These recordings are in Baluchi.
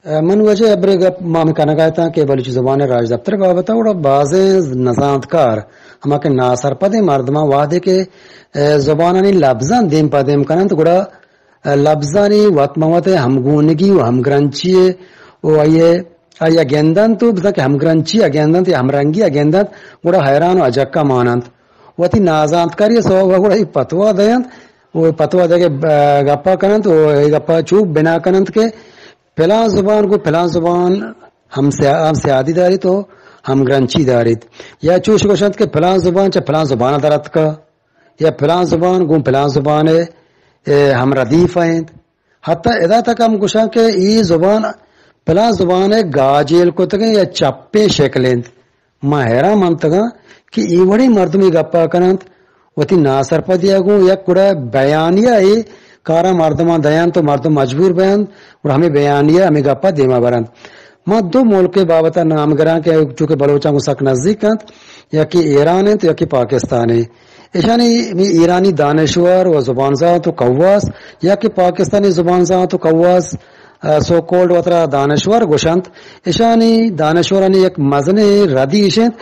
ء، من واجہ ابرے گپ ما ہمے کنگا اتاں کہ بلوچی زبان ء راجدپتر ء بابت ء گڑا بازیں نزانتکار، ہما کہ ناسرپدیں مردماں وہدے کہ، ء، زبانانی لبزاں دیم پہ دیم کننت، گڑا، ء، لبزانی وت مہ وت ء ہمگونگی و ہمگرنچی ء و آئی ء، آئی ء گندنت و بزاں کہ ہمگرنچی ء گندنت یا ہمرنگی ء گندنت، گڑا حیران و اجکہ ماننت۔ وتی نازانتکاری ء سوب ء گڑا اے پتوا دینت و پتوا دگہ، ء، گپا کننت و اے گپا چوب بنا کننت کہ پلان زبان گوں پلان زبان ہم سیا-، ہم سیادی داریت و ہم گرنچی داریت۔ یا چوش گوشنت کہ پلان زبان چہ پلان زبان ء در اتکا، یا پلان زبان گوں پلان زبان ء، ء، ہم ردیف انت۔ حتی ادا تک ہم گوشاں کہ ای زبان پلان زبان ء گاجیل کتگیں یا چپیں شکل انت۔ ما حیران منتگاں کہ اے وڑیں مردم اے گپا کننت، وتی ناسرپدی ء گوں یک گڑا بیانیہ اے کاراں مردماں دینت و مردم مجبور بینت، گڑا ہمے بیانیہ ہمے گپا دیما برنت۔ ما دو ملک ء بابت ء نام گراں کہ چونکہ بلوچاں گوں سک نزیک انت، یکے ایران انت، یکے پاکستان انت۔ ایشانی ایرانی دانشور و زبانزانت و کواس، یکے پاکستانی زبانزانت و کواس، ء، سو کولڈ وترا دانشور گوشنت۔ ایشانی دانشورانی یک مزنیں ردی ایش انت،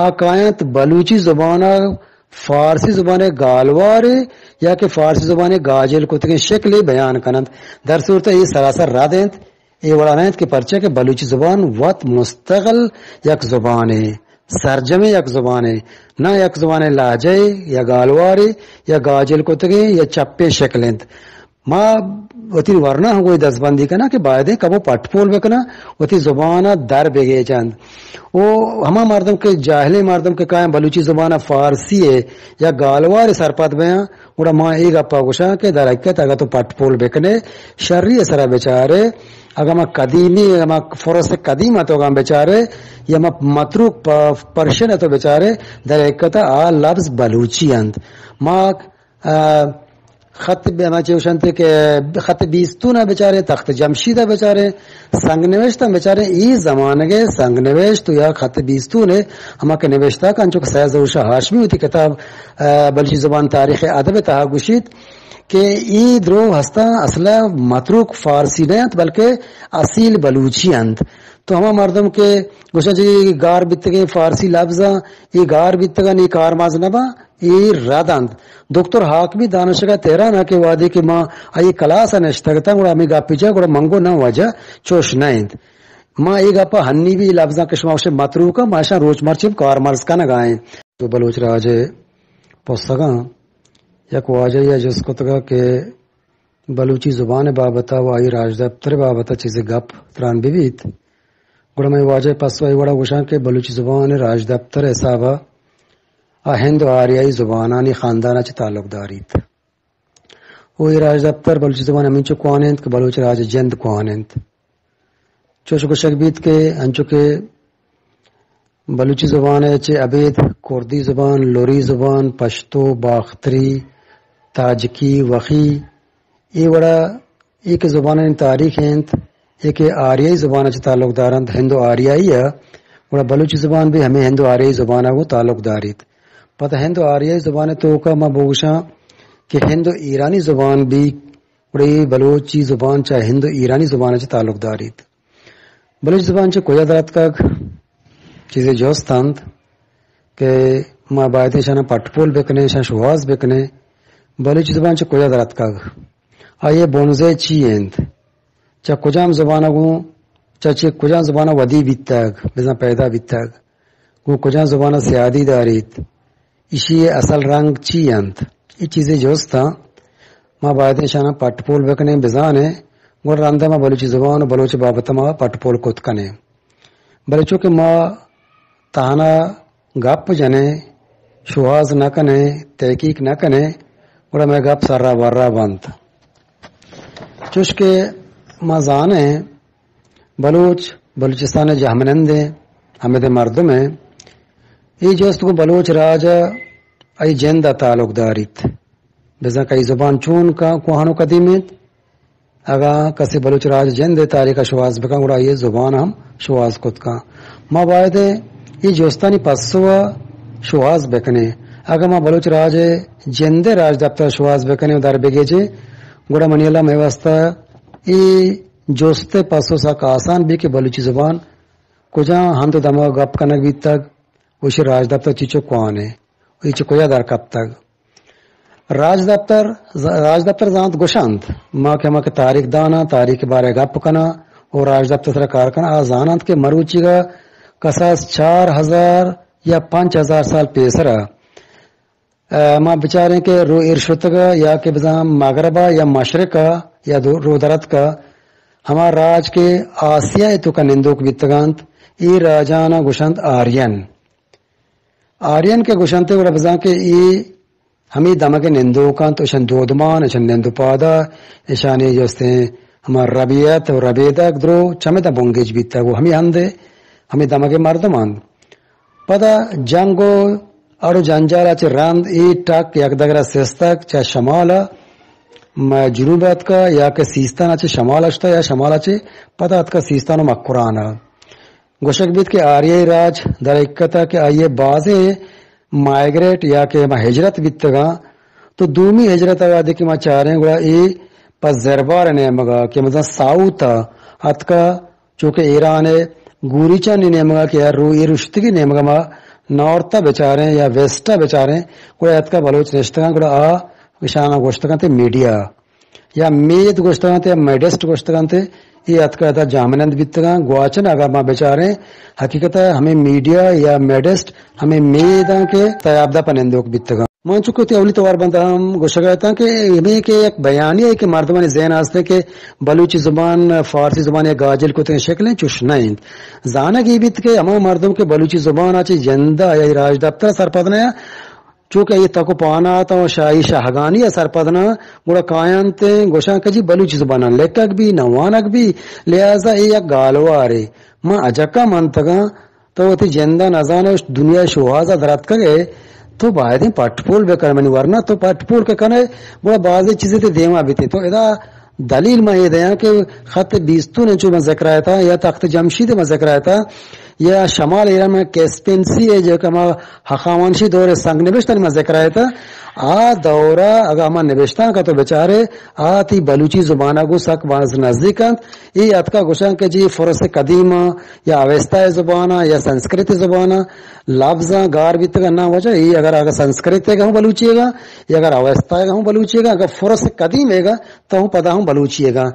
آ کاینت بلوچی زبان ء فارسی زبان ء گالوارے یا کہ فارسی زبان ء گاجل کتگیں شکلے بیان کننت۔ در صورت ء اے سراسر رد انت۔ اے وڑا نہ انت کہ پرچہ کہ بلوچی زبان وت مستقل یک زبانے، سرجمیں یک زبانے، نہ یک زبانے لہجہ یا گالوارے یا گاجل کتگیں یا چپیں شکل انت۔ ما وتی ورنا ہم گوئی دستبندی کناں کہ بایدیں کمو پٹ پول بکناں، وتی زبان ء در بگیجنت۔ او ہما مردم کہ جاہلیں مردم کہ کائیں بلوچی زبان ء فارسی ء یا گالوار ء سرپد بیاں، گڑا ما اے گپا گوشاں کہ در حقیقت اگاں تو پٹ پول بکنے، شری ء سرا بچارے، اگاں ما قدیمی، اگاں ما فرس قدیم ء تو اگاں بچارے، یا ما متروک پ-، پرشن ء تو بچارے، در حقیقت آ لفظ بلوچی انت۔ ما ء، خط بہ-، ہما چے گوشنت کہ خط بیستون ء بچارے، تخت جمشید ء بچارے، سنگ نوشت ء بچارے، ای زمانگ ء سنگ نوشت یا خط بیستون ء ہما کہ نوشتہ کنت، انچو کہ سید ظہور شاہ ہاشمی وتی کتاب، ء، بلوچی زبان تاریخ ادب ء تہا گوشیت کہ ای درو ہستاں اصل ء متروک فارسی نہ انت، بلکہ اصیل بلوچی انت۔ تو ہما مردم کہ گوشاں جی گار بیتگیں فارسی لفظاں، ای گار بیتگاں، ای کارمرز نہ باں، اے رد انت۔ دکتر حاکمی دانشگاہ تہران ء کہ وہدے کہ ما آئی کلاس ء نشتگ اتاں، گڑا ہمے گپ جا، گڑا من گوں نہ واجہ چوش نہ انت۔ ما اے گپ ء ہنی بھی لبزاں کہ شما گوشے متروک ء، ما اشاں روچ مرچی کارمرز کنگ ء ایں۔ تو بلوچ راج ء پسگاں یک واجہ ء جست کتگ کہ بلوچی زبان ء بابت ء و آئی راجدپتر ء بابت ء چیزے گپ تران بہ بیت، گڑا مئے واجہ ء پسو ء اے وڑا گوشاں کہ بلوچی زبان ء راجدپتر ء حساب ء آ ہند و آریائی زبانانی خاندان ء چہ تعلق داریت۔ و اے راجدپتر بلوچی زبان ہمینچو کوہن انت کہ بلوچ راج جند کوہن انت۔ چوش گوشگ بیت کہ انچو کہ بلوچی زبان ء چہ ابید کردی زبان، لری زبان، پشتو، باختری، تاجکی، وخی، اے وڑا اے کہ زبانانی تاریخ انت، اے کہ آریائی زبان ء چہ تعلق دارنت، ہند و آریائی ء، گڑا بلوچی زبان بھی ہمے ہند و آریائی زبان ء گوں تعلق داریت۔ پدا ہند و آریائی زبان ء توکا ما بگوشاں کہ ہند و ایرانی زبان بھی، گڑا اے بلوچی زبان چہ ہند و ایرانی زبان ء چہ تعلق داریت۔ بلوچ زبان چہ کجا در اتکگ؟ چیزے جست انت کہ ما باید اشانا پٹ پول بکنیں، اشاں شوہاز بکنیں۔ بلوچ زبان چہ کجا در اتکگ؟ آئی ء بنزہ چی انت؟ چہ کجام زبان ء گوں، چہ چہ کجام زبان ء ودی بیتگ، بزاں پیدا بیتگ؟ گوں کجام زبان ء سیادی داریت؟ ایشی ء اصل رنگ چی انت؟ اے چیزے جست ء ما باید اشاناں پٹ پول بکنیں، بزانیں، گڑا رند ء ما بلوچی زبان و بلوچ بابت ء ما پٹ پول کت کنیں۔ بلے چونکہ ما تہنا گپ جنیں، شوہاز نہ کنیں، تحقیق نہ کنیں، گڑا مئے گپ سرا برا بنت۔ چوش کہ ما زانیں، بلوچ، بلوچستان ء جہمنندیں ہمدے مردمیں۔ اے جست گوں بلوچ راج ء آئی جند ء تعلق داریت۔ بزاں کہ آئی زبان چون کا-، کوہن و قدیم انت، اگاں کسے بلوچ راج جند ء تاریخ ء شوہاز بکن، گڑا آئی زبان ہم شوہاز کت کن۔ ما باید اے جستانی پسو ء شوہاز بکنیں۔ اگاں ما بلوچ راج جند ء راجدپتر شوہاز بکنیں و در بگیجیں، گڑا منی اللہ مئے واسطہ اے جست ءِ پسو سک آسان بی کہ بلوچی زبان کجام ہند ءُ دمگ ءَ گپ کنگ بیتگ، ءُ ایشی راجدپتر چیچو کوان ایں، ءُ اے چہ کجا در کپتگ۔ راجدپتر، راجدپتر زانت گوشنت، ما کہ ہما کہ تاریخ داناں، تاریخ ءِ بارہ ءَ گپ کناں ءُ راجدپتر ءِ سرا کار کناں، آ زاننت کہ مروچیگ ءَ کساس چار ہزار یا پنچ ہزار سال پیسر ءَ، ءَ، ما بچاریں کہ رو ایر شتگ ءَ یا کہ بزاں مغرب ءَ یا مشرق ءَ یا دو-، رودراتک ءَ، ہما راج کہ آسیا ءِ توکا نندوک بیتگ انت، اے راجان ءَ گوشنت آرین۔ آرین کہ گوشنت، گڑا بزاں کہ اے ہمے دمگ ءِ نندوک انت، اشان دودمان، اشان نند ءُ پادا، اشانی جستیں ہما ربیت ءُ ربیدگ درو چمدا بنگیج بیتگ ءُ ہمے ہند ءِ ہمے دمگ ءِ مردم انت۔ پدا جنگ ءُ اڑ ءُ جنجال ءَ چہ رند اے ٹک یک دگر ءَ سستگ، چہ شمال ءَ مہ جنوب ءَ اتکا یا کہ سیستان ءَ چہ شمال ءَ شتا یا شمال ءَ چہ پدا اتکا سیستان ءُ مکران ءَ۔ گوشگ بیت کہ آریائی راج در حقیقت ءَ کہ آئی ءِ بازیں مائیگریٹ یا کہ ہما ہجرت بیتگاں، تو دومی ہجرت ءَ وہدے کہ ما چاریں گڑا اے پہ زربار ءِ نیمگ ءَ کہ مثلاً ساؤتھ ءَ اتکا، چوکہ ایران ءِ گوریچانی نیمگ ءَ کہ ہر رو اے رشتگی نیمگ ءَ ما نارتھ ءَ بچاریں یا ویسٹ ءَ بچاریں، گڑا اتکا بلوچ نشتگاں، گڑا آ اشاناں گوشتگ انت میڈیا۔ یا مید گوشتگ انت یا میڈسٹ گوشتگ انت، اے اتکا ادا جاہمنند بیتگاں۔ گواچن اگر ما بچاریں، حقیقت ءَ ہمے میڈیا یا میڈسٹ ہمے میداں کہ تیاب دپ ءَ نندوک بیتگاں۔ من چکو تی اولی توار بند ہم گوشگ ءَ اتاں کہ ہمے کہ یک بیانی ہے کہ مردمانی ذہن ءَ است کہ بلوچی زبان فارسی زبان یا گاجل کتگیں شکلیں، چوش نہ انت۔ زانگ ای بیت کہ ہما مردم کہ بلوچی زبان ءَ چہ جند ءَ یا راجدپتر ءَ سرپد نہ، چوکہ اے تک ءُ پانات ءُ شاہی شاہگانی ءَ سرپد نہ، گڑا کاینت گوشاں کہ جی بلوچی زبان ءَ لکھگ بی، نہ وانگ بی، لہذا اے یک گالوارے۔ من اجکا منتگاں، تو وتی جند ءَ نزانئے، دنیا ءِ شوہاز ءَ دراتکگ ئے، تو بایدیں پٹ پول بکن منی ورنا، تو پٹ پول کہ کنئے، گڑا بازیں چیزے تئی دیما بیتیں۔ تو ادا دلیل من اے دیاں کہ خط بیستون انچو من ذکر ءَ اتاں یا تخت جمشید من ذکر ءَ اتاں، یا شمال ایران من کیسپین سی ءِ جو کہ ہما ہخامنشی دور ءِ سنگ نبشتانی من ذکر ءَ اتاں، آ دور ءَ اگاں ہما نبشتانک ءَ تو بچارئے، آ تئی بلوچی زبان ءَ گوں سک باز نزدیک انت۔ اے اتکا گوشاں کہ جی فرس قدیم ءَ یا اوستا ءِ زبان ءَ یا سنسکرت ءِ زبان ءَ لبزاں گار بیتگ انت۔ ناں واجہ، اے اگر، اگر سنسکرت ئیگ ہوں بلوچی ئیگ ءَ، یا اگر اوستا ئیگ ہوں بلوچی ئیگ ءَ، اگر فرس قدیم ئیگ ءَ، تو ہوں پدا ہوں بلوچی ئیگ ءَ۔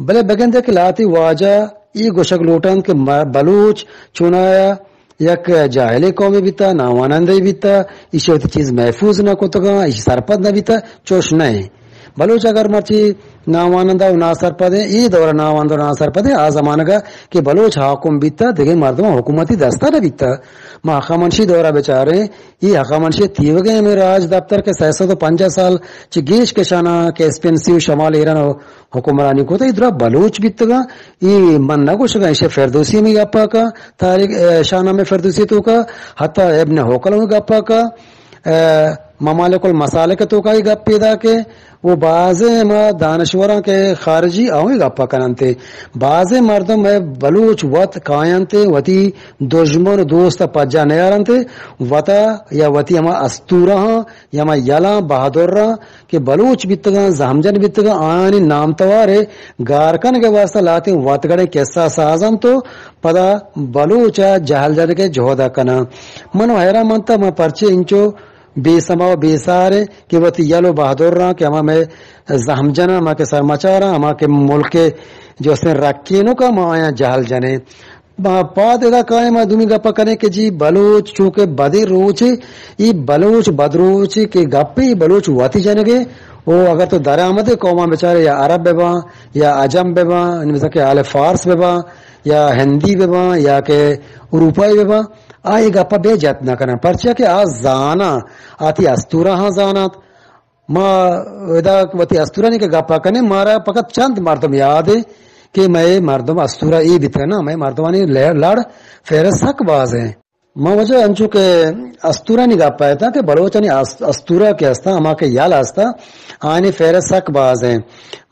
بلے بگندے کہ لہتے واجہ اے گوشگ لوٹنت کہ م-، بلوچ چونایا یک جاہلیں قومے بیتا، ناوانندے بیتا، ایشی وتی چیز محفوظ نہ کتگاں، ایشی سرپد نہ بیتا، چوش نہ ایں۔ بلوچ اگر مرچی ناوانندہ و ناسرپد ایں، اے دور ناوانندہ و ناسرپد ایں، آ زمانگا کہ بلوچ حاکم بیتا، دگہ مردم حکومتی دستا نہ بیتا۔ ما ہخامنشی دورا بچاریں، اے ہخامنشی تیوگیں ہمیں راج دفتر کہ سئے سد و پنجاہ سال چہ گیش کشانا کیسپین سی و شمال ایران و حکمرانی کت، اے درا بلوچ بیتگاں۔ اے من نہ گوشگاں، ایشی فردوسی ہمے گپا کا، تاریخ، اے، شاہنامہ فردوسی توکا، حتی ابن حوقل ہمے گپا کا، اے، ممالک المسالک توکا اے گپ پیدا کہ و بازیں ہما دانشوراں کہ خارجی آہوں اے گپا کننتے۔ بازیں مردم اے بلوچ وت کاینتے، وتی دژمن و دوست پجا نیارنتے، وتا یا وتی ہما استورہاں یا ہما یلاں بہادراں کہ بلوچ بیتگاں، زہمجن بیتگاں، آیانی نام توار ء گار کنگ ء واستہ لہتیں وتگڑیں کسہ ساز انت و پدا بلوچ ء جہل جنگ ء جہد ء کناں۔ من و حیران منتگ، من پرچے انچو بے سما و بے سار ء کہ وتی یل و بہادراں کہ ہما مئے زہمجناں، ہما کہ سرمچاراں، ہما کہ ملک ء جو استیں رکینوکاں، ما آیاں جہل جنیں۔ با-، پاد ادا کائیں ما دومی گپ ء کنیں کہ جی بلوچ چونکہ بدیں روچے، ای بلوچ بدروچے کہ گپے ای بلوچ وتی جنگے، او اگر تو درآمدیں قوماں بچارے یا عرب بباں یا عجم بباں، یعنی مثلا کہ آل فارس بباں یا ہندی بباں یا کہ اروپائی بباں، آ ای گپ ء بے جت نہ کناں، پرچیا کہ آ زاناں، آتی استورہ ہاں زانات۔ ما ادا وتی استورانی کہ گپا کنیں، مارا فقط چند مردم یاد ایں کہ مئے مردم استورہ اے بیتگ نا، مئے مردمانی لہ-، لڑ فہرست سک باز ایں۔ ما واجہ انچو کہ استورانی گپا اتاں کہ بلوچانی است-، استورہ کہ ہستاں، ہما کہ یل ہستاں، آیانی فہرست سک باز ایں۔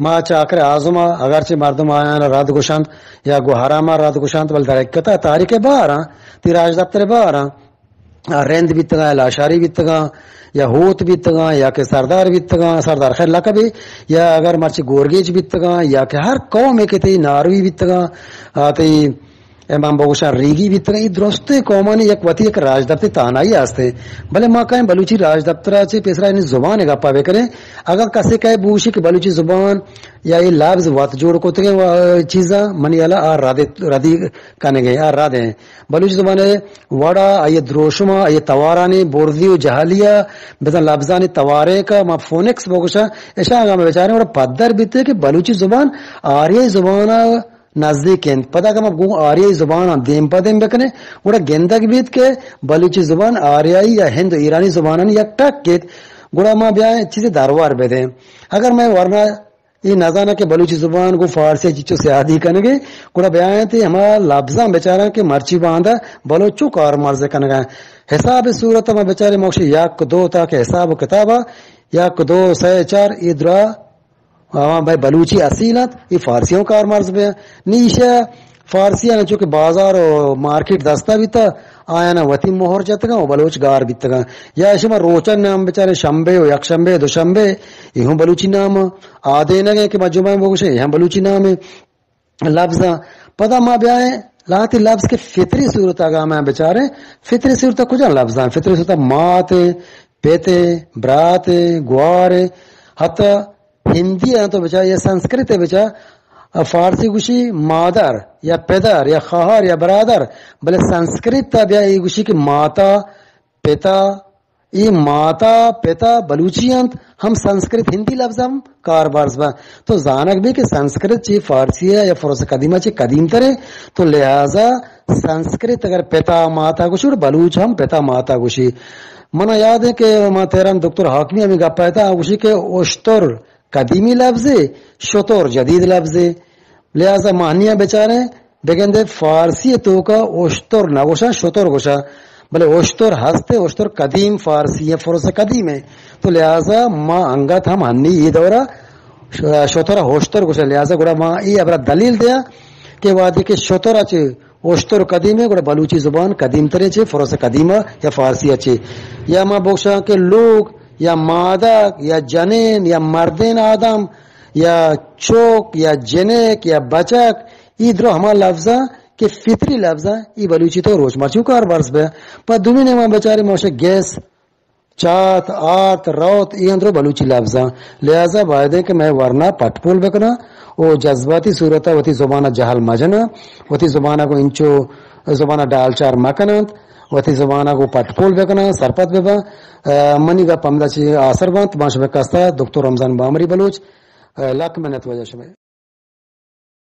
ما چاکر اعظم ء اگرچہ مردم آیان رد گوشنت یا گوہرام ء رد گوشنت، بل در حقیقت ء تاریخ ء بہر آں، تی راجدپتر ء بہر آں۔ آ رند بیتگاں، لاشاری بیتگاں، یا ہوت بیتگاں، یا کہ سردار بیتگاں، سردار خیر لقبے، یا اگر مرچی گورگیج بیتگاں، یا کہ ہر قومے کہ تئی ناروی بیتگاں، آ، تئی اے من بگوشاں ریگی بیتگاں، اے درستیں قومانی یک وتی یک راجدپتر تہنائی ہستیں۔ بلے ما کائیں بلوچی راجدپتر ءَ چہ پیسرا یعنی زبان ءِ گپا بکنیں۔ اگاں کسے کئے بگوشی کہ بلوچی زبان یا اے لبز وت جوڑ کتگیں و چیزاں، منی ہیالا آ رد، ردی کنگیں، آ رد ایں۔ بلوچی زبان ءِ وڑا، آئی ءِ دروشما، آئی ءِ توارانی برزی و جہلی ءَ، بزاں لبزانی توارینک ءَ، ما فونکس بگوشاں، اشاں اگاں ما بچاریں، وڑا پدر بیتے کہ بلوچی زبان آریائی زبان ءَ نزیک انت۔ پدا اگاں ما گوں آریائی زباناں دیم پہ دیم بکنیں، گڑا گندگ بیت کہ بلوچی زبان آریائی یا ہند و ایرانی زبانانی یک ٹک ایت، گڑا ما بیائیں چیزے درور بدیں۔ اگر مئے ورنا اے نزاناں کہ بلوچی زبان گوں فارسی ءَ چچو سیادی کنگے، گڑا بیائیں تے ہما لبزاں بچاراں کہ مرچی باندا بلوچ چو کارمرز کنگا۔ حساب صورت ما بچاریں، ما گوشیں یک دو تا کہ حساب و کتابا، یک دو سئے چار، اے درا آواں بھئی بلوچی اصیل انت، اے فارسی ہم کارمرز بہ انت۔ نی ایشا فارسی آناں چونکہ بازار و مارکیٹ دستا بیتا، آیاناں وتی مہر جتگاں و بلوچ گار بیتگاں۔ یا شما روچن نام بچارے، شنبے و یک شنبے، دوشنبے، اے ہم بلوچی نام آدینگ ایں کہ ما جمعہ بگوشیں، اے ہم بلوچی نام ایں۔ لبزاں پدا ما بیائیں، لہتے لبز کہ فطری صورت اگاں ما بچاریں، فطری صورت کجا لبزاں؟ فطری صورت مات ایں، پت ایں، برات ایں، گوار ایں، حتی ہندی ءَ تو بچار یا سنسکرت ءَ بچار، فارسی گوشی مادر یا پدر یا خواہر یا برادر، بلے سنسکرت ءَ بیا اے گوشی کہ ماتا، پتا، اے ماتا، پتا بلوچی انت، ہم سنسکرت ہندی لبز ہم کاربرز بنت۔ تو زانگ بی کہ سنسکرت چی فارسی ءَ یا فروس قدیمہ چی قدیم ترے، تو لہذا سنسکرت اگر پتا ماتا گوشی، بلوچ ہم پتا ماتا گوشی۔ منا یاد ہے کہ ما تہران دکتر حاکمی ہمیں گپ آیا تھا، گوشی کہ اشتر قدیمی لفظے، شتر جدید لفظے۔ لہذا معنی ءَ بچاریں، بگندے فارسی ءِ توکا اشتر نہ گوشاں، شتر گوشاں۔ بلے اشتر ہستے، اشتر قدیم فارسی ءِ، فروس قدیم ہے۔ تو لہذا ما انگت ہم ہنی اے دورا ش-، شتر ءَ اشتر گوشاں۔ لہذا گڑا ما اے ہبرا دلیل دیاں کہ وہدے کہ شتر ءَ چہ اشتر قدیم ہے، گڑا بلوچی زبان قدیم تریں چہ فروس قدیم ءَ یا فارسی ءَ چہ۔ یا ما بگوشاں کہ لوگ یا مادگ یا جنین یا مردین آدم یا چوک یا جنک یا بچک، اے درو ہما لفظاں کہ فطری لفظاں، اے بلوچی تو روچ مرچی کاربرز بہ۔ پہ دومی نیما بچارے ما گوشے گس، چات، آرت، روت، اے اندرو بلوچی لفظاں۔ لہذا باید ہے کہ مئے ورنا پٹ پول بکناں او جذباتی صورتا وتی زبانا جہل مجناں، وتی زبانا گوں انچو زبانا ڈالچار مکننت، وتی زبانا گوں پٹ پول بکناں، سرپد بباں۔ آ، منی گپ ہمدا چی آسر بنت، ما شمئے کستا دکتر رمضان بامری بلوچ۔ آ، لک منت واجہ شمئے۔